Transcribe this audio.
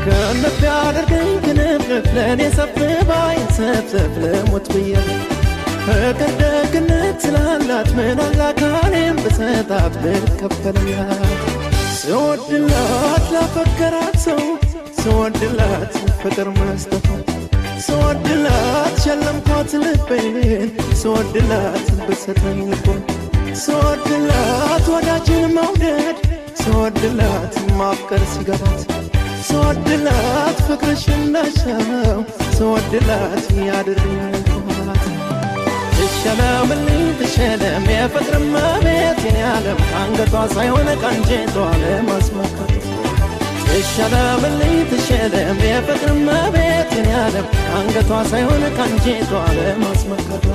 ክንፍ ያደርገኝ ክንፍንፍ ለእኔ ሰፍ ባይን ሰብሰብ ልሞት ብዬ ፍቅር ደግነት ስላላት ምን አላካሌም ብሰጣት ብከፈልላት። ስወድላት ላፈቀራት ሰው ስወድላት ፍቅር መስጠቷ ስወድላት ሸለምኳት ልቤን ስወድላት ብሰጠኝ ልቦን ስወድላት ወዳጅን መውደድ ስወድላት ማፍቀር ሲገባት ስወድላት ፍቅርሽ እንዳሻው ስወድላት ያድርኛል ኩራት። ትሸለምልኝ ትሸለም የፍቅር እመቤት የኔ ዓለም ከአንገቷ ሳይሆን ከአንጀቷ ለማስመካት። ትሸለምልኝ ትሸለም የፍቅር እመቤት የኔ ዓለም ከአንገቷ ሳይሆን ከአንጀቷ ለማስመካት።